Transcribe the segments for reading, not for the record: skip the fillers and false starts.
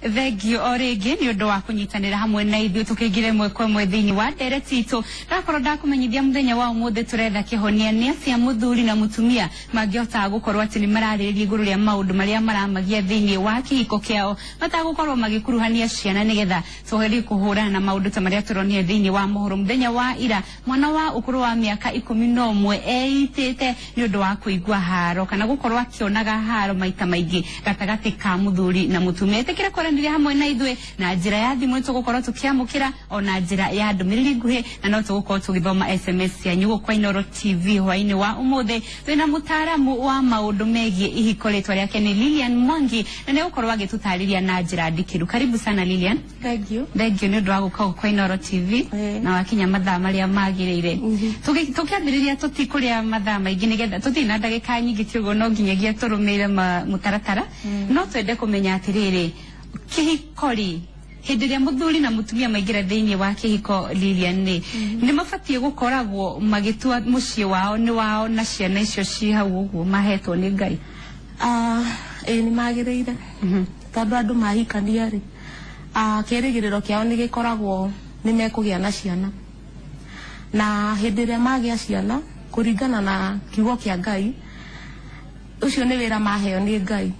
Thengio o rĩngĩ nĩ ũndũ wa kũnyitanĩra hamwe na ithuĩ tũkĩingĩra ĩmwe kwa ĩmwe thĩinĩ wa ndereti itũ. Ndakorwo ndakũmenyithia mũthenya wa ũmũthĩ tũretha kĩhonia nĩ atĩa mũthuri na mũtumia mangĩhota gũkorwo atĩ nĩ mararĩrĩria igũrũ rĩa maũndũ marĩa maramagia thĩinĩ wa kĩhiko kĩao matagũkorwo magĩkuruhania ciana nĩgetha tũgerie kũhũrana na maũndũ ta marĩa tũronire thĩinĩ wa mohoro mũthenya wa ira. Mwana wa ũkũrũ wa mĩaka 11 eitĩte nĩ ũndũ wa kũigua haro kana gũkorwo akĩonaga haro maita maingĩ gatagatĩ ka mũthuri na mũtumia. Ĩtĩkĩra kwaranĩria hamwe na ithuĩ na njĩra ya thimũ, nĩtũgũkorwo tũkĩamũkĩra ona njĩra ya ndũmĩrĩri nguhĩ, na no tũgũkorwo tũgĩthoma SMS cianyu gũkũ kwa Inooro TV. Hwaĩ-inĩ wa ũmũthĩ twĩna mũtaaramu wa maũndũ megiĩ ihiko, rĩtwa rĩake nĩ Lilian Mwangi, na nĩ egũkorwo agĩtũtarĩria na njĩra ndikĩru. Karibu sana, Lilian. Thank you. Thengio nĩ ũndũ wa gũka gũkũ kwa Inooro TV na wakinya mathaa marĩa magĩrĩire. Tũkĩambĩrĩria tũtikũrĩa mathaa maingĩ nĩgetha tũtirĩ na ndagĩka nyingĩ, ti ũguo no nginyagia tũrũmĩrĩre mũtaratara. No twende kũmenya atĩrĩrĩ, kĩhiko rĩ, hĩndĩ ĩrĩa mũthuri na mũtumia maingĩra thĩinĩ wa kĩhiko, Lilian, nĩ mabatiĩ gũkoragwo magĩtua mũciĩ wao nĩ wao na ciana icio ci hau ũguo mahetwo nĩ Ngai? Ah, ĩĩ, nĩ magĩrĩire, tondũ andũ mahikania rĩ, kĩrĩgĩrĩro kĩao nĩ gĩkoragwo nĩ mekũgĩa na ciana, na hĩndĩ ĩrĩa magĩa ciana, kũringana na kiugo kĩa Ngai, ũcio nĩ wĩra maheo nĩ Ngai.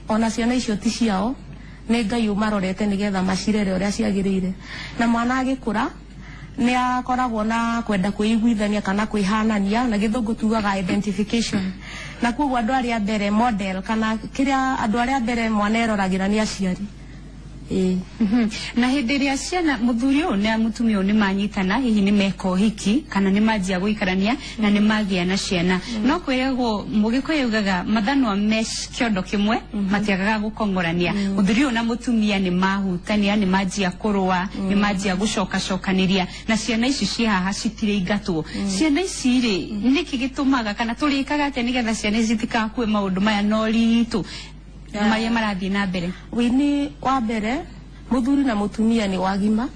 Ona ciana icio ti ciao, nĩ Ngai ũmarorete nĩgetha macirere ũrĩa ciagĩrĩire. Na mwana agĩkũra nĩ akoragwo na kwenda kwĩiguithania kana kwĩhanania, na Gĩthũngũ tugaga identification. Na koguo andũ arĩa mbere, model kana kĩrĩa, andũ arĩa mbere mwana eroragĩra nĩ aciari, ĩĩ. Na hĩndĩ ĩrĩa ciana, mũthuri ũyũ na mũtumia ũyũ nĩ manyitana, hihi nĩ meka ũhiki kana nĩ manjia gũikarania na nĩ magĩa na ciana, no kwĩragwo Mũgĩkũyũ ugaga mathanwa me kĩondo kĩmwe matiagaga gũkong'orania. Mũthuri ũyũ na mũtumia nĩ mahutania, nĩ manjia kũrũa, nĩ manjia gũcokacokanĩria, na ciana ici ciĩ haha citirĩ ingatwo. Ciana ici rĩ, nĩkĩ gĩtũmaga kana tũrĩkaga atĩa nĩgetha ciana ici citikakue maũndũ maya na ũritũ marĩa marathiĩ na mbere? Wĩini wa mbere, mũthuri na mũtumia nĩ wagima,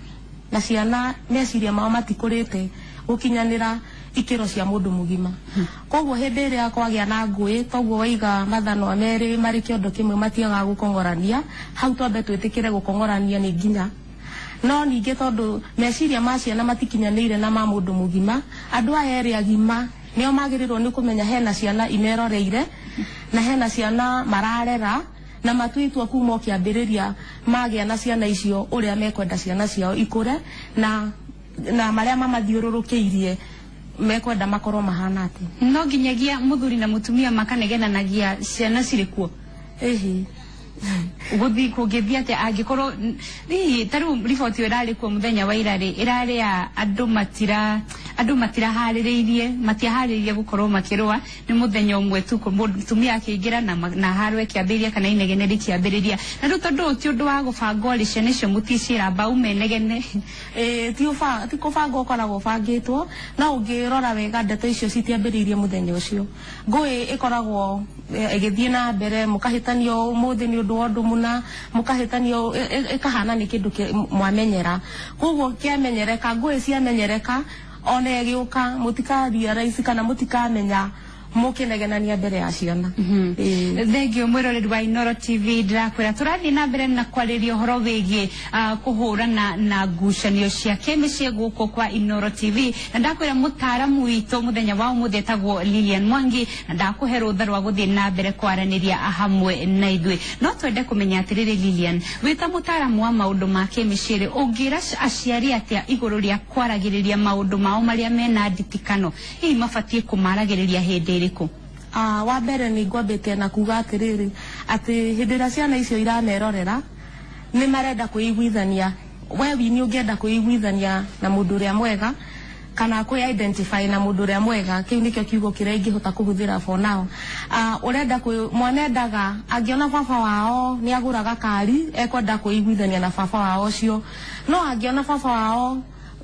na ciana meciria mao matikũrĩte gũkinyanĩra ikĩro cia mũndũ mũgima. Koguo hĩndĩ ĩrĩa kwagĩa na ngũĩ, toguo waiga mathanwa merĩ marĩ kĩondo kĩmwe matiagaga gũkong'orania, hau twambe twĩtĩkĩre gũkong'orania nĩ nginya. No ningĩ tondũ meciria ma ciana matikinyanĩire na ma mũndũ mũgima, andũ aya erĩ agima nĩo magĩrĩirwo nĩ kũmenya hena ciana imeroreire na hena ciana mararera, na matue itua kuma o kĩambĩrĩria magĩa na ciana icio ũrĩa mekwenda ciana ciao ikũre na marĩa mamathiũrũrũkĩirie mekwenda makorwo mahana atĩa. No nginyagia mũthuri na mũtumia makanegenanagia ciana cirĩ kuo? Ĩhĩ. Gũthi kũngĩthiĩ atĩa angĩkorwo hihi ta rĩu riboti ĩyo ĩrarĩ kuo mũthenya wa ira rĩ, ĩrarĩ ya andũ matiraharĩrĩirie, matiaharĩrĩirie gũkorwo makĩrũa? Nĩ mũthenya ũmwe tu mũtumia akĩingĩra na haro ĩkĩambĩrĩria kana inegene rĩkĩambĩrĩria. Na rĩu tondũ ũyũ ti ũndũ wa gũbangwo rĩ, ciana icio mũticĩra mbaume negene? Ĩĩ, ti kũbangwo ũkoragwo ũbangĩtwo, no ũngĩrora wega ndeto icio citiambĩrĩirie mũthenya ũcio. Ngũĩ ĩkoragwo ĩgĩthiĩ na mbere, mũkahĩtanio ũmũthĩ nĩ ũndũ wa ũndũ mũna, mũkahĩtanio, ĩkahana nĩ kĩndũ mwamenyera. Koguo kĩamenyereka, ngũĩ ciamenyereka, ona ĩgĩũka mũtikaria raici kana mũtikamenya mũkĩnegenania mbere ya ciana. Ĩĩ. Thengio, mwĩroreri wa Inooro TV. Ndĩrakwĩra tũrathiĩ na mbere na kwarĩria ũhoro wĩgiĩ kũhũrana na ngucanio cia kĩmĩciĩ gũkũ kwa Inooro TV, na ndakwĩra mũtaaramu witũ mũthenya wa ũmũthĩ etagwo Lilian Mwangi, na ndakũhe rũtha rwa gũthiĩ na mbere kwaranĩria hamwe na ithuĩ. No twende kũmenya atĩrĩrĩ, Lilian, wĩ ta mũtaaramu wa maũndũ ma kĩmĩciĩ rĩ, ũngĩra aciari atĩa igũrũ rĩa kwaragĩrĩria maũndũ mao marĩa mena nditikano? Hihi mabatiĩ kũmaragĩrĩria hĩndĩ ĩrĩkũ? Wa mbere nĩ ngwambĩte na kuga atĩrĩrĩ, atĩ hĩndĩ ĩrĩa ciana icio iramerorera nĩ marenda kwĩiguithania. We wini ũngĩenda kwĩiguithania na mũndũ ũrĩa mwega kana kwĩ identify na mũndũ ũrĩa mwega, kĩu nĩkĩo kiugo kĩrĩa ingĩhota kũhũthĩra for now. Ũrenda kwĩ mwana endaga angĩona baba wao nĩ agũraga kari, ekwenda kwĩiguithania na baba wao ũcio. No angĩona baba wao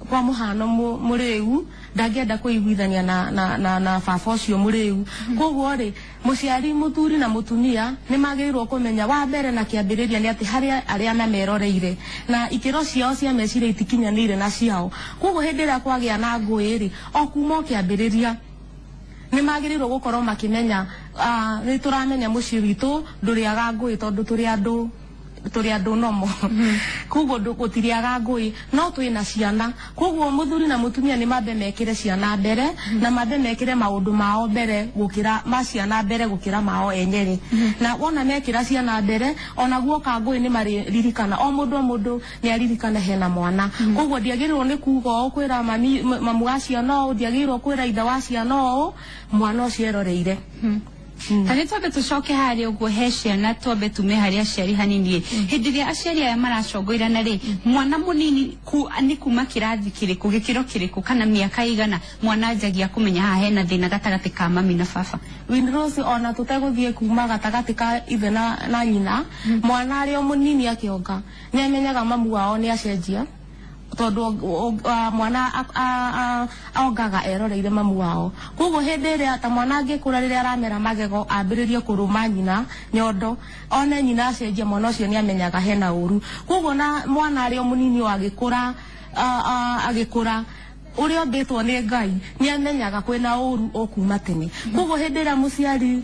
kwa mũhano mũrĩu, ndangĩenda kwĩiguithania na baba ũcio mũrĩu. Koguo rĩ, mũciari mũthuri na mũtumia nĩ magĩrĩirwo kũmenya wa mbere na kĩambĩrĩria nĩ atĩ harĩa arĩa mameroreire na ikĩro ciao cia meciria itikinyanĩire na ciao. Koguo hĩndĩ ĩrĩa kwagĩa na ngũĩ rĩ, o kuma o kĩambĩrĩria nĩ magĩrĩirwo gũkorwo makĩmenya, nĩ tũramenya mũciĩ witũ ndũrĩaga ngũĩ tondũ tũrĩ andũ tũrĩ andũ nomo, koguo gũtiriaga ngũĩ, no twĩna ciana. Koguo mũthuri na mũtumia nĩ mambe mekĩre ciana mbere na mambe mekĩre maũndũ mao mbere gũkĩra ma ciana mbere gũkĩra mao enyewe. Na wona mekĩra ciana mbere, ona guoka ngũĩ nĩ maririkana, o mũndũ o mũndũ nĩ aririkana hena mwana. Koguo ndiagĩrĩirwo nĩ kuga ũũ kwĩra mami mamu wa ciana ũũ, ndiagĩrĩirwo kwĩra ithe wa ciana ũũ, mwana ũcio eroreire. Ta nĩ twambe tũcoke harĩa ũguo he ciana, twambe tume harĩ aciari hanini. Hĩndĩ ĩrĩa aciari aya maracongoirana rĩ, mwana mũnini nĩ kuma kĩrathi kĩrĩkũ, gĩkĩro kĩrĩkũ, kana mĩaka igana mwana anjagia kũmenya haha hena thĩna gatagatĩ ka mami na baba? Windrose, ona tũtegũthiĩ kuma gatagatĩ ka ithe na nyina, mwana arĩ o mũnini akĩonga nĩ amenyaga mamu wao nĩ acenjia, tondũ mwana ongaga eroreire mamu wao. Koguo hĩndĩ ĩrĩa ta mwana angĩkũra, rĩrĩa aramera magego ambĩrĩrie kũrũma nyina nyondo, one nyina acenjia, mwana ũcio nĩ amenyaga hena ũru. Koguo na mwana arĩ o mũnini o agĩkũra, agĩkũra ũrĩa ombĩtwo nĩ Ngai, nĩ amenyaga kwĩna ũru o kuma tene. Koguo hĩndĩ ĩrĩa mũciari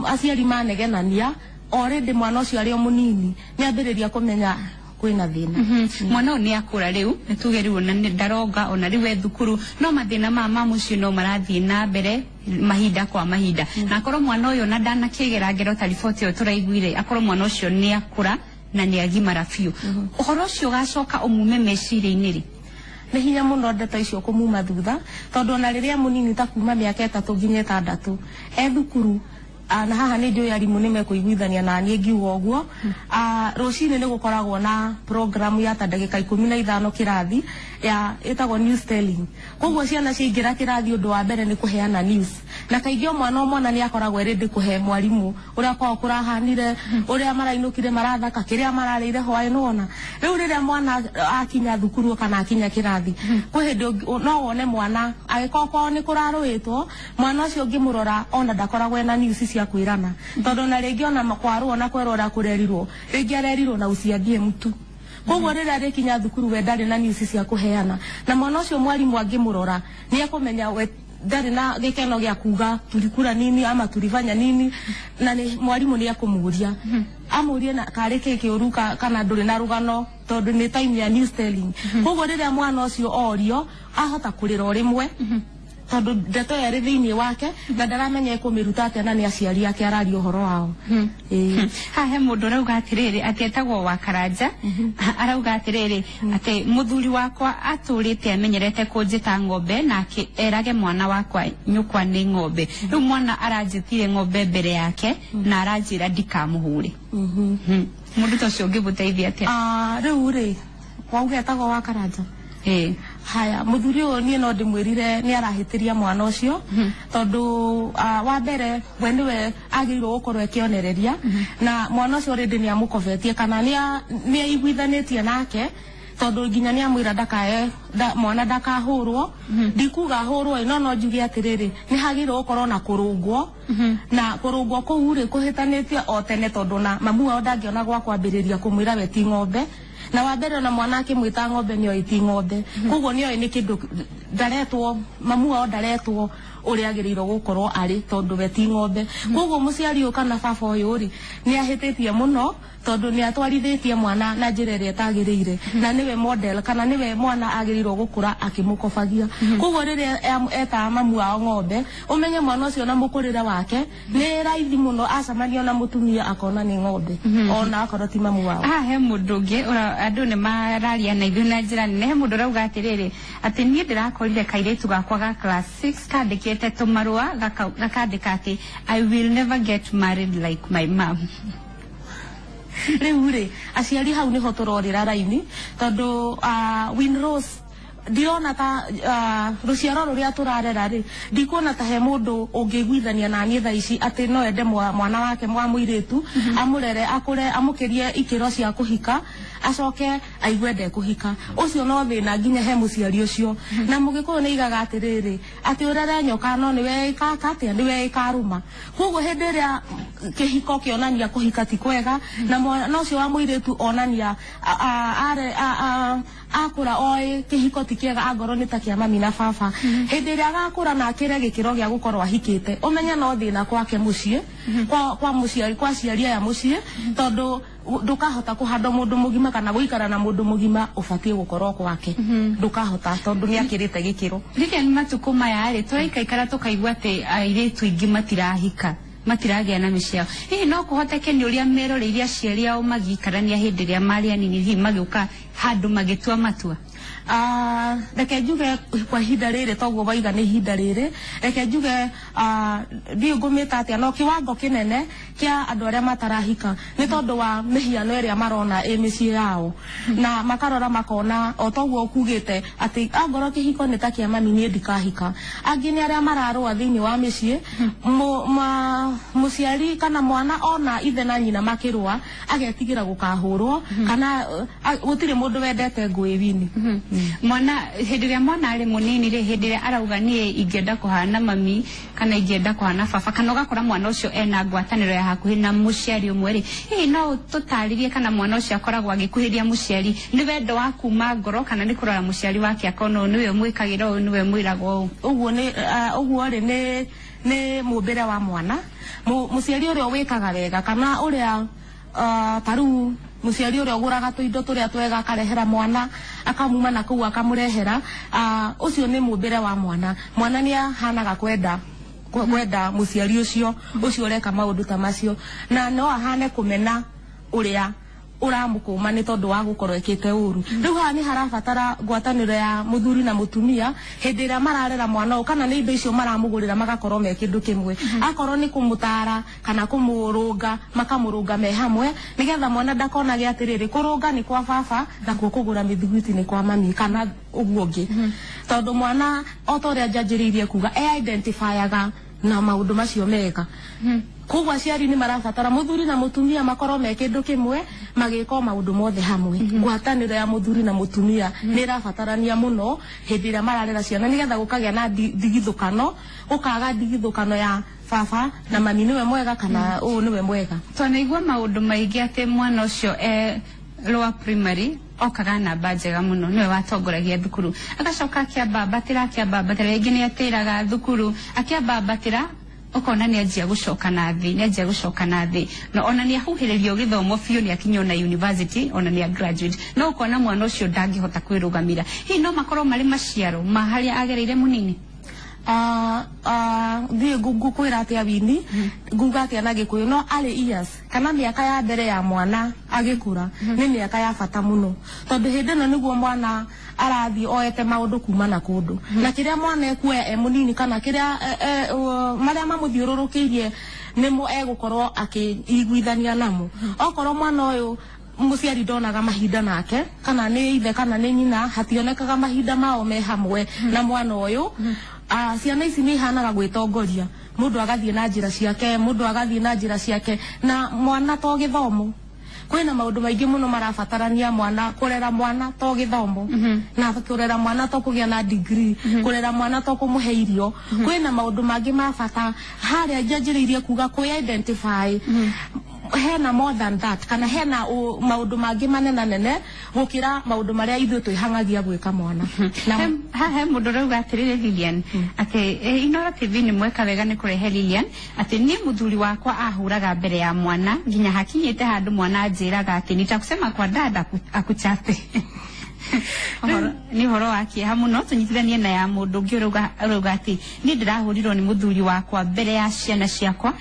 aciari manegenania, already mwana ũcio arĩ o mũnini nĩ ambĩrĩria kũmenya kwĩna thĩna. Mwana ũyũ nĩ akũra rĩu, nĩ tuge rĩu ona nĩ ndaronga, ona rĩu e thukuru, no mathĩna maya ma mũciĩ no marathiĩ na mbere mahinda kwa mahinda. Na akorwo mwana ũyũ ona ndanakĩgera ngero ta riboti ĩyo tũraiguire, akorwo mwana ũcio nĩ akũra na nĩ agimara biũ, ũhoro ũcio ũgacoka ũmume meciria-inĩ rĩ? Nĩ hinya mũno ndeto icio kũmuma thutha, tondũ ona rĩrĩa mũnini ta kuma mĩaka 3 nginya 6 e thukuru, na haha nĩ njũĩ arimũ nĩ mekũiguithania na niĩ ngiuga ũguo, rũcinĩ nĩ gũkoragwo na program ya ta ndagĩka 15 kĩrathi ya ĩtagwo news telling. Koguo ciana ciaingĩra kĩrathi, ũndũ wa mbere nĩ kũheana news, na kaingĩ o mwana o mwana nĩ akoragwo ready kũhe mwarimũ ũrĩa kwao kũrahanire, ũrĩa marainũkire, marathaka, kĩrĩa mararĩire hwaĩ. Nĩwona rĩu rĩrĩa mwana akinya thukuru kana akinya kĩrathi, kwĩ hĩndĩ no wone mwana agĩkorwo kwao nĩ kũrarũĩtwo, mwana ũcio ũngĩmũrora ona ndakoragwo ena news cia kwĩrana, tondũ na rĩngĩ ona kwarũo na kwerwo ũrĩa kũrerirwo, rĩngĩ arerirwo na uciambie mtu. Koguo rĩrĩa arĩkinya thukuru we ndarĩ na news cia kũheana, na mwana ũcio mwarimũ angĩmũrora nĩ ekũmenya we ndarĩ na gĩkeno gĩa kuga tulikula nini ama tulifanya nini, na nĩ mwarimũ nĩ ekũmũria, amũrie na karĩ kĩ kĩũru kana ndũrĩ na rũgano, tondũ nĩ time ya news telling. Koguo rĩrĩa mwana ũcio orio, ahota kũrĩra o rĩmwe, tondũ ndeto ĩyo ĩrĩ thĩinĩ wake na ndaramenya ekũmĩruta atĩa, na nĩ aciari ake araria ũhoro wao. Haha he mũndũ ũrauga atĩrĩrĩ, atĩ etagwo wa Karanja, arauga atĩrĩrĩ, atĩ mũthuri wakwa atũrĩte amenyerete kũnjĩta ng'ombe, nake erage mwana wakwa nyũkwa nĩ ng'ombe. Rĩu mwana aranjĩtire ng'ombe mbere yake na aranjĩra ndikamũhũre. Mũndũ ta ũcio ũngĩmũteithia atĩa? Rĩu rĩ, wauga etagwo wa Karanja? Ĩĩ. Haya, mũthuri ũyũ niĩ no ndĩmwĩrire nĩ arahĩtĩria mwana ũcio, tondũ wa mbere we nĩwe agĩrĩirwo gũkorwo ekĩonereria, na mwana ũcio already nĩ amũkobetie kana nĩ aiguithanĩtie nake, tondũ nginya nĩ amwĩra ndakae mwana ndakahũrwo. Ndikuga ahũrwo ĩ, no njuge atĩrĩrĩ, nĩ hagĩrĩirwo gũkorwo na kũrũngwo, na kũrũngwo kũu rĩ kũhĩtanĩtie o tene, tondũ na mamu wao ndangĩona gwa kwambĩrĩria kũmwĩra we ti ng'ombe. Na wa mbere ona mwana akĩmwĩta ng'ombe nĩ oĩ ti ng'ombe, koguo nĩ oĩ nĩ kĩndũ ndaretwo, mamu wao ndaretwo ũrĩa agĩrĩirwo gũkorwo arĩ, tondũ we ti ng'ombe. Koguo mũciari ũyũ kana baba ũyũ rĩ, nĩ ahĩtĩtie mũno, tondũ nĩ atwarithĩtie mwana na njĩra ĩrĩa ĩtagĩrĩire, na nĩwe model kana nĩwe mwana agĩrĩirwo gũkũra akĩmũkobagia. Koguo rĩrĩa etaga mamu wao ng'ombe, ũmenye mwana ũcio na mũkũrĩre wake nĩ raithi mũno acemania na mũtumia akona nĩ ng'ombe, ona akorwo ti mamu wao. Haha he mũndũ ũngĩ, andũ nĩ mararia na ithuĩ na njĩra nene. He mũndũ ũrauga atĩrĩrĩ, atĩ niĩ ndĩrakorire kairĩtu gakwa ga class 6 kandĩkĩte tũmarũa gakandĩka atĩ I will never get married like my mom. Rĩu rĩ, aciari hau nĩho tũrorĩra raini, tondũ Winrose, ndirona ta rũciaro rũrĩa tũrarera rĩ, ndikuona ta he mũndũ ũngĩiguithania na niĩ thaa ici atĩ no ende mwana wake mwa mũirĩtu amũrere akũre amũkĩrie ikĩro cia kũhika, acoke aigue ndekũhika. Ũcio no thĩna nginya he mũciari ũcio. Na mũgĩkũyũ nĩ aigaga atĩrĩrĩ, atĩ ũrere nyoka no nĩwe ĩkaka atĩa, nĩwe ĩkarũma. Koguo hĩndĩ ĩrĩa kĩhiko kĩonania kũhika ti kwega, na mwana ũcio wa mũirĩtu onania akũra oĩ kĩhiko ti kĩega, angorwo nĩ ta kĩa mami na baba, hĩndĩ ĩrĩa agakũra na akĩre gĩkĩro gĩa gũkorwo ahikĩte, ũmenye no thĩna kwake mũciĩ. kwa muciari kwa ciari aya muciĩ tondu ndukahota kuhanda mundu mugima kana guikara na mundu mugima ubatie gukorwo kwake ndukahota tondu ni akirite gikiro. Lilian, matuku maya ri turaikaikara tukaigua ati airitu ingi matirahika matiragĩa na mĩciĩ yao. Hihi no kũhoteke nĩ ũrĩa meroreirie aciari ao magĩikarania hĩndĩ ĩrĩa marĩ anini, hihi magĩũka handũ magĩtua matua? Reke njuge kwa ihinda rĩrĩ toguo waiga nĩ ihinda rĩrĩ, reke njuge ndiũ ngũmĩta atĩa, no kiwango kĩnene kĩa andũ arĩa matarahika nĩ tondũ wa mĩhiano ĩrĩa marona ĩ mĩciĩ yao na makarora makona o toguo ũkugĩte atĩ angorwo kĩhiko nĩ ta kĩa mami niĩ ndikahika. Angĩ nĩ arĩa mararũa thĩinĩ wa mĩciĩ, mũciari kana mwana ona ithe na nyina makĩrũa agetigĩra gũkahũrwo kana gũtirĩ mũndũ wendete ngũĩ wini. Mwana hĩndĩ ĩrĩa mwana arĩ mũnini rĩ, hĩndĩ ĩrĩa arauga niĩ ingĩenda kũhana mami kana ingĩenda kũhana baba, kana ũgakora mwana ũcio ena ngwatanĩro ya hakuhĩ na mũciari ũmwe rĩ, hihi no tũtarĩrie kana mwana ũcio akoragwo agĩkuhĩria mũciari nĩ wendo wa kuma ngoro kana nĩ kũrora mũciari wake akona ũyũ nĩwe mwĩkagĩra ũyũ nĩwe mwĩraga ũũ? Ũguo nĩ ũguo rĩ nĩ mũmbĩre wa mwana. Mũciari ũrĩa wĩkaga wega kana ũrĩa ta rĩu mũciari ũrĩa ũgũraga tũindo tũrĩa twega akarehera mwana akamuma na kũu akamũrehera, ũcio nĩ mũmbĩre wa mwana. Mwana nĩ ahanaga kwenda mũciari ũcio ũcio ũreka maũndũ ta macio, na no ahane kũmena ũrĩa ũramũkũma nĩ tondũ wa gũkorwo ĩkĩte ũru. Rĩu haha nĩ harabatara ngwatanĩro ya mũthuri na mũtumia hĩndĩ ĩrĩa mararera mwana ũyũ, kana nĩ indo icio maramũgũrĩra magakorwo me kĩndũ kĩmwe, akorwo nĩ kũmũtara kana kũmũrũnga makamũrũnga me hamwe, nĩgetha mwana ndakonage atĩrĩrĩ kũrũnga nĩ kwa baba nakuo kũgũra mĩthiguiti nĩ kwa mami kana ũguo ũngĩ, tondũ mwana o ta ũrĩa njanjĩrĩirie kuga e identifyaga na maũndũ macio mega. Koguo aciari nĩ marabatara mũthuri na mũtumia makorwo me kĩndũ kĩmwe magĩka maũndũ mothe hamwe. Ngwatanĩro ya mũthuri na mũtumia nĩ ĩrabatarania mũno hĩndĩ ĩrĩa mararera ciana, nĩgetha gũkagĩa na ndigithũkano, gũkaga ndigithũkano ya baba na mami nĩwe mwega kana ũũ nĩwe mwega. Twanaigua maũndũ maingĩ atĩ mwana ũcio lower primary okaga namba njega mũno, nĩwe watongoragia thukuru, agacoka akĩambambatĩra akĩambambatĩra, rĩngĩ nĩ atĩraga thukuru akĩambambatĩra, ũkona nĩ anjia gũcoka na thĩ, nĩ anjia gũcoka na thĩ, na ona nĩ ahuhĩrĩrio gĩthomo biũ, nĩ akinya ona university, ona nĩ a graduate, no ũkona mwana ũcio ndangĩhota kwĩrũgamĩra. Hihi no makorwo marĩ maciaro ma harĩa agereire mũnini? Thiĩ ngũkwĩra atĩa wini, nguga atĩa na Gĩkũyũ, no arĩ years kana mĩaka ya mbere ya mwana agĩkũra nĩ mĩaka ya bata mũno, tondũ hĩndĩ ĩno nĩguo mwana arathiĩ oete maũndũ kuma na kũndũ, na kĩrĩa mwana ekuoya e mũnini kana kĩrĩa marĩa mamũthiũrũrũkĩirie nĩmo egũkorwo akĩiguithania namo. Okorwo mwana ũyũ mũciari ndonaga mahinda nake, kana nĩ ithe kana nĩ nyina, hationekaga mahinda mao me hamwe na mwana ũyũ, ciana ici nĩ ihanaga gwĩtongoria, mũndũ agathiĩ na njĩra ciake, mũndũ agathiĩ na njĩra ciake, na mwana to gĩthomo. Kwĩna maũndũ maingĩ mũno marabatarania mwana, kũrera mwana to gĩthomo, na kũrera mwana to kũgĩa na degree, kũrera mwana to kũmũhe irio. Kwĩna maũndũ mangĩ ma bata harĩa njanjĩrĩirie kuga kwĩ identify hena more than that, kana hena maũndũ mangĩ manenanene gũkĩra maũndũ marĩa ithuĩ twĩhangagia gwĩka mwana. He mũndũ ũrauga atĩrĩrĩ Lilian, atĩ Inooro TV nĩ mweka wega nĩ kũrehe Lilian, atĩ niĩ mũthuri wakwa ahũraga mbere ya mwana nginya hakinyĩte handũ mwana anjĩraga atĩ nitakusema kwa dada akuchape. Nĩ ũhoro wa kĩeha mũno. Tũnyitithanie na ya mũndũ ũngĩ ũrauga atĩ niĩ ndĩrahũrirwo nĩ mũthuri wakwa mbere ya ciana ciakwa,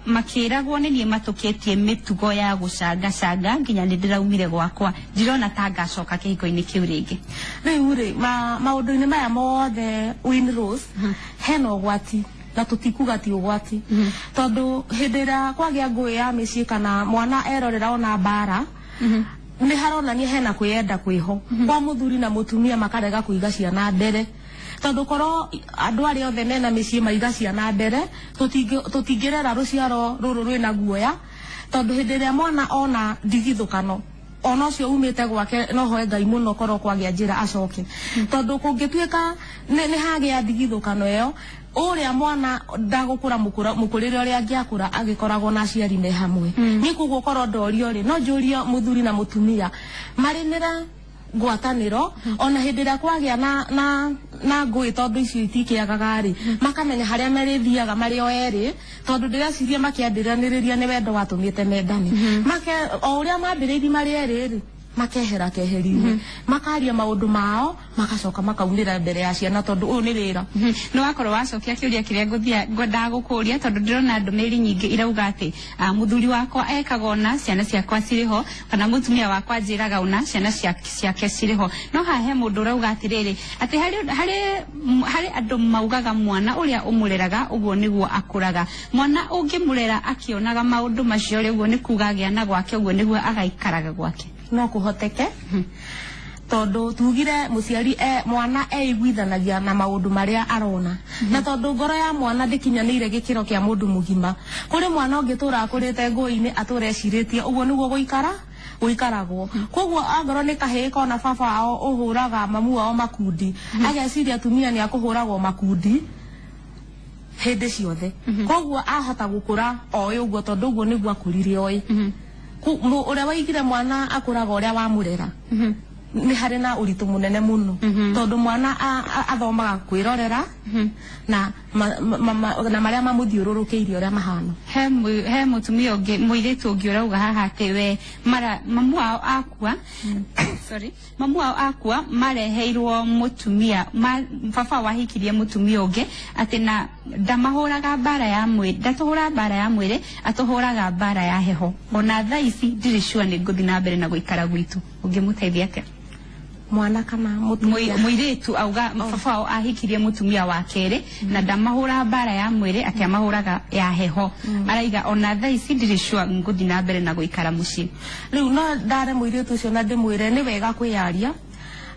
makĩragwo nĩ niĩ matũkĩtie mĩtugo ya gũcangacanga nginya nĩ ndĩraumire gwakwa, ndirona ta ngacoka kĩhiko-inĩ kĩu rĩngĩ. Rĩu rĩ maũndũ-inĩ maya mothe Winrose, hena ũgwati na tũtikuga ti ũgwati, tondũ hĩndĩ ĩrĩa kwagĩa ngũĩ ya mĩciĩ kana mwana erorera ona mbara, nĩ haronania hena kwĩyenda kwĩho kwa mũthuri na mũtumia, makarega kũiga ciana mbere, tondũ korwo andũ arĩa othe mena mĩciĩ maiga ciana mbere, tũtingĩrera rũciaro rũrũ rwĩna guoya, tondũ hĩndĩ ĩrĩa mwana ona ndigithũkano ona ũcio umĩte gwake no hoe Ngai mũno korwo kwagĩa njĩra acoke, tondũ kũngĩtuĩka nĩ hagĩa ndigithũkano ĩyo, ũrĩa mwana ndagũkũra mũkũrĩre ũrĩa angĩakũra agĩkoragwo na aciari me hamwe. Niĩ koguo korwo ndorio rĩ, no njũrie mũthuri na mũtumia marĩmĩra ngwatanĩro ona hĩndĩ ĩrĩa kwagĩa na na ngũĩ tondũ icio itikĩagaga rĩ, makamenya harĩa marĩthiaga marĩ o erĩ, tondũ ndĩreciria makĩambĩranĩrĩria nĩ wendo watũmĩte mendane. Make o ũrĩa mambĩrĩirie marĩ erĩ rĩ, makehera keheri-inĩ, makaria maũndũ mao, magacoka makaunĩra mbere ya ciana tondũ ũyũ nĩ wĩra. Nĩ wakorwo wacokia kĩũria kĩrĩa ngũthia ngwendaga gũkũria, tondũ ndĩrona ndũmĩrĩri nyingĩ irauga atĩ mũthuri wakwa ekaga ũna, ciana ciakwa cirĩ ho, kana mũtumia wakwa anjĩraga ũna, ciana ciake cirĩ ho. No haha he mũndũ ũrauga atĩrĩrĩ, atĩ harĩ andũ maugaga mwana ũrĩa ũmũreraga ũguo nĩguo akũraga. Mwana ũngĩmũrera akĩonaga maũndũ macio rĩ, ũguo nĩ kuga agĩa na gwake, ũguo nĩguo agaikaraga gwake. No kũhoteke, tondũ tugire mũciari mwana eiguithanagia na maũndũ marĩa arona, na tondũ ngoro ya mwana ndĩkinyanĩire gĩkĩro kĩa mũndũ mũgima. Kũrĩ mwana ũngĩtũra akũrĩte ngũĩ-inĩ, atũre ecirĩtie ũguo nĩguo gũikara gũikaragwo. Koguo angorwo nĩ kahĩĩ kona baba wao ũhũraga mamu wao makundi, ageciria atumia nĩ akũhũragwo makundi hĩndĩ ciothe. Koguo ahota gũkũra oĩ ũguo tondũ ũguo nĩguo akũrire oĩ. Ũrĩa waigire mwana akũraga ũrĩa wamũrera, nĩ harĩ na ũritũ mũnene mũno, tondũ mwana athomaga kwĩrorera na na marĩa mamũthiũrũrũkĩirie ũrĩa mahana. He mũtumia ũngĩ, mũirĩtu ũngĩ ũrauga haha atĩ we mara mamu wao akua, sorry, mamu wao akua mareheirwo mũtumia baba wahikirie mũtumia ũngĩ, atĩ na ndamahũraga mbara ya mwĩrĩ, ndatũhũra mbara ya mwĩrĩ, atũhũraga mbara ya heho. Ona thaa ici ndirĩ sure nĩ ngũthiĩ na mbere na gũikara gwitũ. Ũngĩmũteithia atĩa? Mwana kana mũtumia? Mũirĩtu auga baba wao ahikirie mũtumia wa kerĩ na ndamahũra mbara ya mwĩrĩ, atĩ amahũraga ya heho. Araiga ona thaa ici ndirĩ sure ngũthiĩ na mbere na gũikara mũciĩ. Rĩu no ndare mũirĩtu ũcio na ndĩmwĩre nĩ wega kwĩyaria,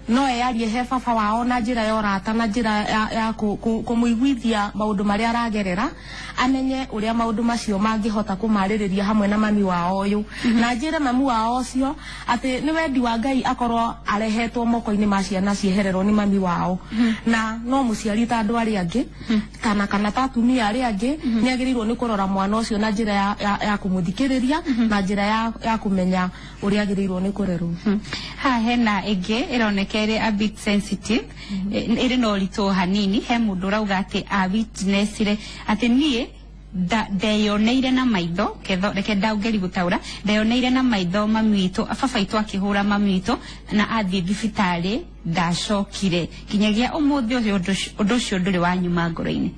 no eyarie he baba wao na njĩra ya ũrata, na njĩra ya kũmũiguithia maũndũ marĩa aragerera, amenye ũrĩa maũndũ macio mangĩhota kũmarĩrĩria hamwe na mami wao ũyũ. Na njĩre mami wao ũcio atĩ nĩ wendi wa Ngai akorwo arehetwo moko-inĩ ma ciana ciehererwo nĩ mami wao, na no mũciari ta andũ arĩa angĩ kana ta atumia arĩa angĩ nĩ agĩrĩirwo nĩ kũrora mwana ũcio na njĩra ya kũmũthikĩrĩria, na njĩra ya kũmenya ũrĩa agĩrĩirwo nĩ kũrerwo. Haha hena ĩngĩ ĩroneka ĩrĩ a bit sensitive, ĩrĩ na ũritũ hanini. He mũndũ ũrauga atĩ a witnessire atĩ niĩ ndeyoneire na maitho, ketho reke ndaungeri gũtaũra, ndeyoneire na maitho mami witũ, baba witũ akĩhũra mami witũ na athiĩ thibitarĩ ndacokire nginyagia ũmũthĩ ũyũ. Ũndũ ũcio ndũrĩ wanyuma ngoro-inĩ.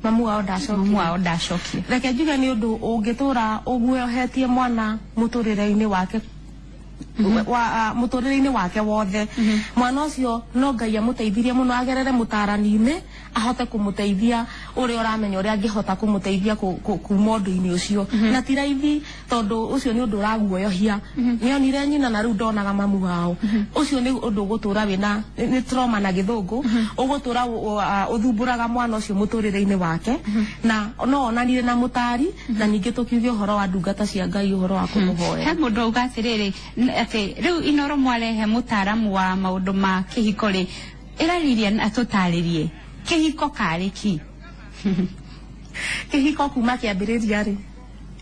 Mamu wao ndacokire. Mamu wao ndacokire. Reke njuge nĩ ũndũ ũngĩtũra ũguohetie mwana mũtũrĩre-inĩ wake, mũtũrĩre-inĩ wake wothe. Mwana ũcio no Ngai amũteithirie mũno agerere mũtarani-inĩ, ahote kũmũteithia ũrĩa ũramenya ũrĩa angĩhota kũmũteithia kuma ũndũ-inĩ ũcio. Na ti raithi, tondũ ũcio nĩ ũndũ ũraguoyohia. Nĩonire nyina na rĩu ndonaga mamu wao. Ũcio nĩ ũndũ ũgũtũra wĩna nĩ trauma na gĩthũngũ, ũgũtũra ũthumbũraga mwana ũcio mũtũrĩre-inĩ wake. Na no onanire na mũtari, na ningĩ tũkiuge ũhoro wa ndungata cia Ngai, ũhoro wa kũmũhoera. He mũndũ auga atĩrĩrĩ, atĩ rĩu Inoro mwarehe mũtaaramu wa maũndũ ma kĩhiko rĩ, ĩra Lilian atũtarĩrie kĩhiko karĩ ki. Kĩhiko kuma kĩambĩrĩria rĩ,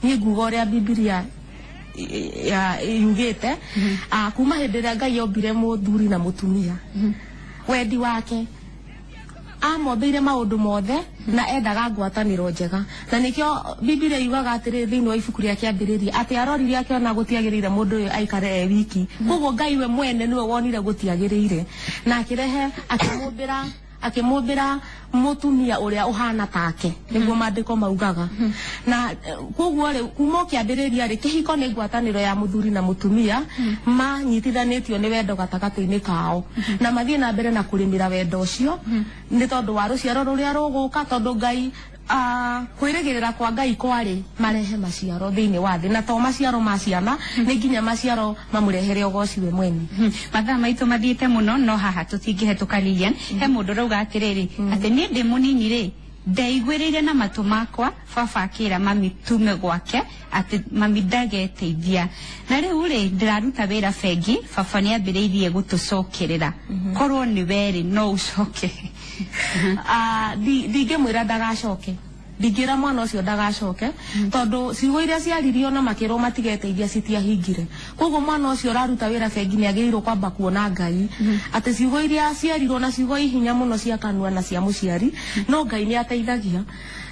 niĩ nguga ũrĩa Bibilia yugĩte, kuma hĩndĩ ĩrĩa Ngai ombire mũthuri na mũtumia, wendi wake amombĩire maũndũ mothe na endaga ngwatanĩro njega. Na nĩkĩo Bibilia yugaga atĩrĩrĩ thĩinĩ wa ibuku rĩa kĩambĩrĩria atĩ arorire akĩona gũtiagĩrĩire mũndũ ũyũ aikare e wiki. Koguo Ngai we mwene nĩwe wonire gũtiagĩrĩire, na akĩrehe akĩmũmbĩra mũtumia ũrĩa ũhana take, nĩguo maandĩko maugaga. Na koguo rĩ, kuma ũkĩambĩrĩria rĩ, kĩhiko nĩ ngwatanĩro ya mũthuri na mũtumia manyitithanĩtio nĩ wendo gatagatĩ-inĩ kao, na mathiĩ na mbere na kũrĩmĩra wendo ũcio nĩ tondũ wa rũciaro rũrĩa rũgũka, tondũ Ngai kwĩrĩgĩrĩra kwa Ngai kwarĩ marehe maciaro thĩinĩ wa thĩ, na to maciaro ma ciana, nĩ nginya maciaro mamũrehere ũgoci we mwene. Mathaa maitũ mathiĩte mũno, no haha tũtingĩhetũka Lilian. He mũndũ ũrauga atĩrĩrĩ, atĩ niĩ ndĩ mũnini rĩ, ndeiguĩrĩire na matũ makwa baba akĩra mami tume gwake, atĩ mami ndageteithia, na rĩu rĩ ndĩraruta wĩra bengi, baba nĩ ambĩrĩirie gũtũcokerera. Korwo nĩ werĩ no ũcoke? Ndingĩmwĩra ndagacoke. Ndingĩra mwana ũcio ndagacoke tondũ ciugo iria ciaririo na makĩrwo matigeteithia citiahingire. Koguo mwana ũcio ũraruta wĩra bengi nĩ agĩrĩirwo kwamba kuona Ngai atĩ ciugo iria ciarirwo na ciugo ihinya mũno cia kanua na cia mũciari, no Ngai nĩ ateithagia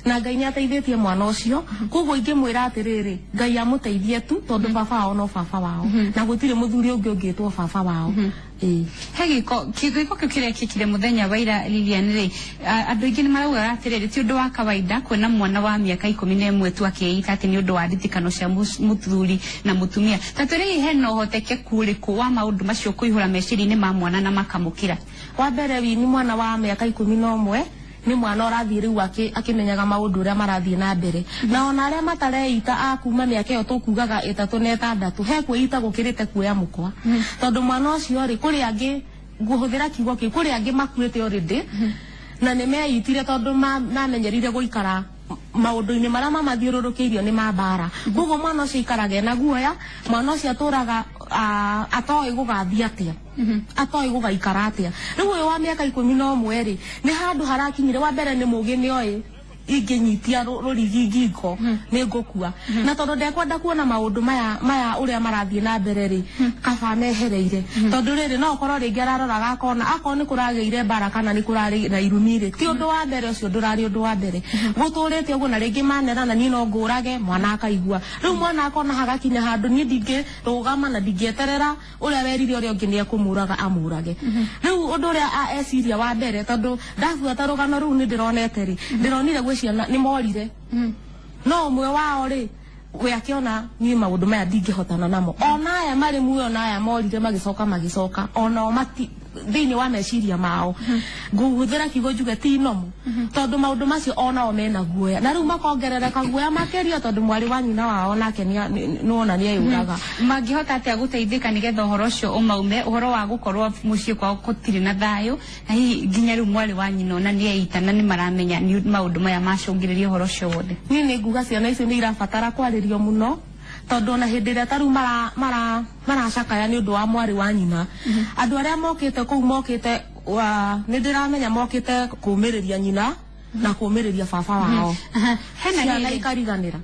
na Ngai nĩ ateithĩtie mwana ũcio. Koguo ingĩmwĩra atĩrĩrĩ, Ngai amũteithie tu tondũ baba wao no baba wao na gũtirĩ mũthuri ũngĩ ũngĩtwo baba wao. He gĩko gĩko kĩu kĩrekĩkire mũthenya wa ira Lilian rĩ, andũ aingĩ nĩ maraugaga atĩrĩrĩ ti ũndũ wa kawaida kuona mwana wa mĩaka 11 tu akĩĩita atĩ nĩ ũndũ wa nditikano cia mũthuri na mũtumia. Ta twĩre hena ũhotekeku ũrĩkũ wa maũndũ macio kũihũra meciria-inĩ ma mwana na makamũkĩra? Wa mbere wi ni mwana wa mĩaka 11 nĩ mwana ũrathiĩ rĩu akĩmenyaga maũndũ ũrĩa marathiĩ na mbere, na ona arĩa matareita a kuma mĩaka ĩyo tũkugaga 3 na 6 he kwĩita gũkĩrĩte kuoya mũkwa, tondũ mwana ũcio rĩ kũrĩ angĩ ngũhũthĩra kiugo kĩu kũrĩ angĩ makuĩte already na nĩ meitire tondũ mamenyerire gũikara maũndũ-inĩ marĩa mamathiũrũrũkĩirio nĩ ma mbara. Koguo mwana ũcio aikaraga ena guoya, mwana ũcio atũraga atoĩ gũgathiĩ atĩa, atoĩ gũgaikara atĩa. Rĩu ũyũ wa mĩaka 11 rĩ nĩ handũ harakinyire, wa mbere nĩ mũgĩ nĩoĩ ingĩnyitia rũrigi ngingo nĩ ngũkua, na tondũ ndekwenda kuona maũndũ maya ũrĩa marathiĩ na mbere rĩ kaba mehereire, tondũ rĩrĩ no ũkorwo rĩngĩ araroraga akona akorwo nĩ kũragĩire mbara kana nĩ kũrarĩ na irumi rĩ ti ũndũ wa mbere ũcio ndũrarĩ ũndũ wa mbere gũtũrĩte ũguo, na rĩngĩ manerana niĩ no ngũrage mwana akaigua. Rĩu mwana akona hagakinya handũ niĩ ndingĩrũgama na ndingĩeterera ũrĩa werire ũrĩa ũngĩ nĩekũmũraga amũrage. Rĩu ũndũ ũrĩa eciria wa mbere, tondũ ndabuata rũgano rũu nĩ ndĩronete rĩ, ndĩronire gwĩ ciana nĩ morire, no ũmwe wao rĩ we akĩona niĩ maũndũ maya ndingĩhotana namo, ona aya marĩ muoyo na aya morire magĩcoka magĩcoka onao mati thĩinĩ wa meciria mao ngũhũthĩra kiugo njuge ti nomo, tondũ maũndũ macio onao mena guoya na rĩu makongerereka guoya makĩria tondũ mwarĩ wa nyina wao nake nĩwona nĩeyũraga. Mangĩhota atĩa gũteithĩka nĩgetha ũhoro ũcio ũmaume, ũhoro wa gũkorwo mũciĩ kwao gũtirĩ na thayũ, na hihi nginya rĩu mwarĩ wa nyina ona nĩeita na nĩmaramenya nĩ maũndũ maya macũngĩrĩria ũhoro ũcio wothe? Niĩ nĩ nguga ciana icio nĩ irabatara kwarĩrio mũno, tondũ ona hĩndĩ ĩrĩa ta rĩu maracakaya nĩ ũndũ wa mwarĩ wa nyina, andũ arĩa mokĩte kũu mokĩte nĩ ndĩramenya mokĩte kũũmĩrĩria nyina na kũũmĩrĩria baba wao, ciana ikariganĩra.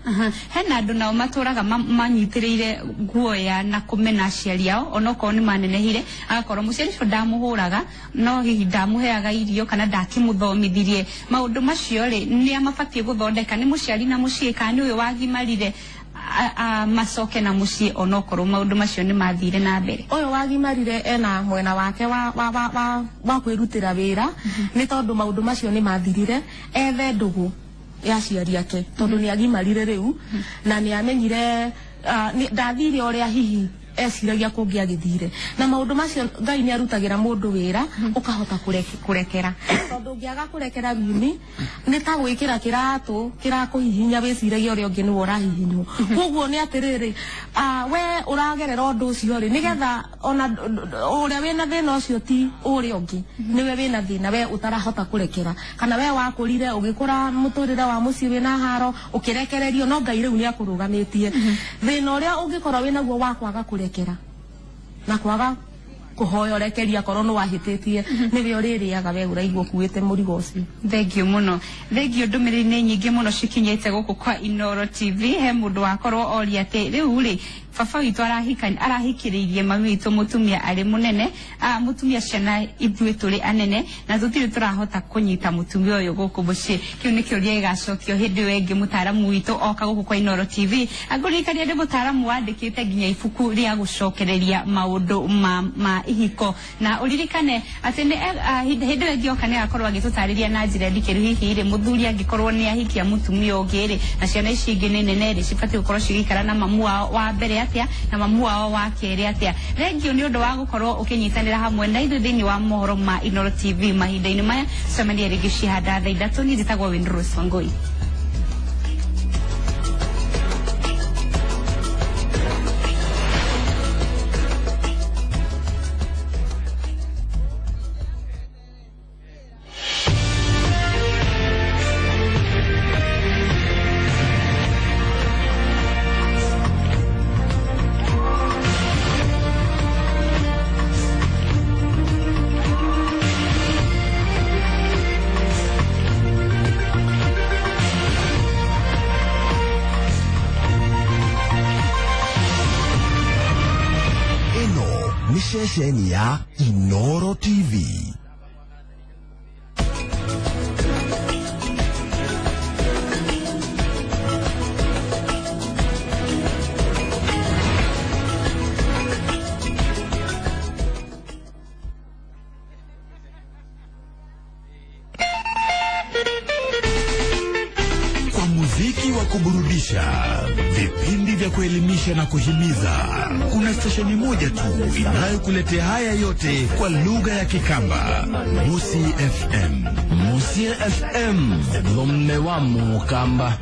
Hena andũ nao matũraga manyitĩrĩire guoya na kũmena aciari ao onokorwo nĩ manenehire, agakorwo mũciari ũcio ndamũhũraga no hihi ndamũheaga irio kana ndakĩmũthomithirie. Maũndũ macio rĩ nĩ mabatiĩ gũthondeka nĩ mũciari na mũciĩ kana nĩ ũyũ wagimarire macoke na mũciĩ onokorwo maũndũ macio nĩ mathire na mbere? Ũyũ wagimarire ena mwena wake wa kwĩrutĩra wĩra, nĩ tondũ maũndũ macio nĩ mathirire, ethe ndũgũ ya aciari ake tondũ nĩ agimarire rĩu na nĩ amenyire ndathire ũrĩa hihi eciragia kũngĩagĩthire, na maũndũ macio Ngai nĩ arutagĩra mũndũ wĩra ũkahota kũrekera, tondũ ũngĩaga kũrekera wini nĩ ta gwĩkĩra kĩratũ kĩrakũhihinya wĩciragia ũrĩa ũngĩ nĩwe ũrahihinywo. Koguo nĩ atĩrĩrĩ, we ũragerera ũndũ ũcio rĩ nĩgetha ona ũrĩa wĩna thĩna ũcio ti ũrĩa ũngĩ nĩwe wĩna thĩna, we ũtarahota kũrekera, kana we wakũrire ũgĩkũra mũtũrĩre wa mũciĩ wĩna haro ũkĩrekererio, no Ngai rĩu nĩ akũrũgamĩtie. Thĩna ũrĩa ũngĩkorwo wĩnaguo wa kwaga kũrekera na kwaga kũhoya ũrekeria akorwo nĩ wahĩtĩtie nĩwe ũrĩrĩaga we ũraigua ũkuĩte mũrigo ũcio. Thank you mũno, thank you. Ndũmĩrĩri nĩ nyingĩ mũno cikinyĩte gũkũ kwa Inooro TV. He mũndũ wakorwo oria atĩ rĩu rĩ baba witũ arahikĩrĩirie mami witũ mũtumia arĩ mũnene, mũtumia ciana ithuĩ tũrĩ anene na tũtirĩ tũrahota kũnyita mũtumia ũyũ gũkũ mũciĩ. Kĩu nĩ kĩũria gĩgacokio hĩndĩ ĩyo ĩngĩ mũtaaramu witũ oka gũkũ kwa Inooro TV. Angũririkania nĩ mũtaaramu wandĩkĩte nginya ibuku rĩa gũcokereria maũndũ ma ihiko, na ũririkane atĩ nĩ hĩndĩ ĩyo ĩngĩ oka nĩ agakorwo agĩtũtarĩria na njĩra ndikĩru hihi rĩ mũthuri angĩkorwo nĩ ahikia mũtumia ũngĩ rĩ na ciana ici ingĩ nĩ nene rĩ cibatiĩ gũkorwo cigĩikara na mamu wao wa mbere atĩa na mamu wao wa kerĩ atĩa. Thengiũ nĩ ũndũ wa gũkorwo ũkĩnyitanĩra hamwe na ithuĩ thĩinĩ wa mohoro ma Inooro TV mahinda-inĩ maya. Tũcemanie rĩngĩ cihanda thaa 3. Niĩ njĩtagwo Windrose Wangui. Nĩ ceceni ya Inoro TV. Kwa muziki wa kuburudisha, vipindi vya kuelimisha na kuhimiza, kuna stesheni moja tu inayokuletea haya yote kwa lugha ya Kikamba, Musi FM. Musi FM, lumme wa Mukamba.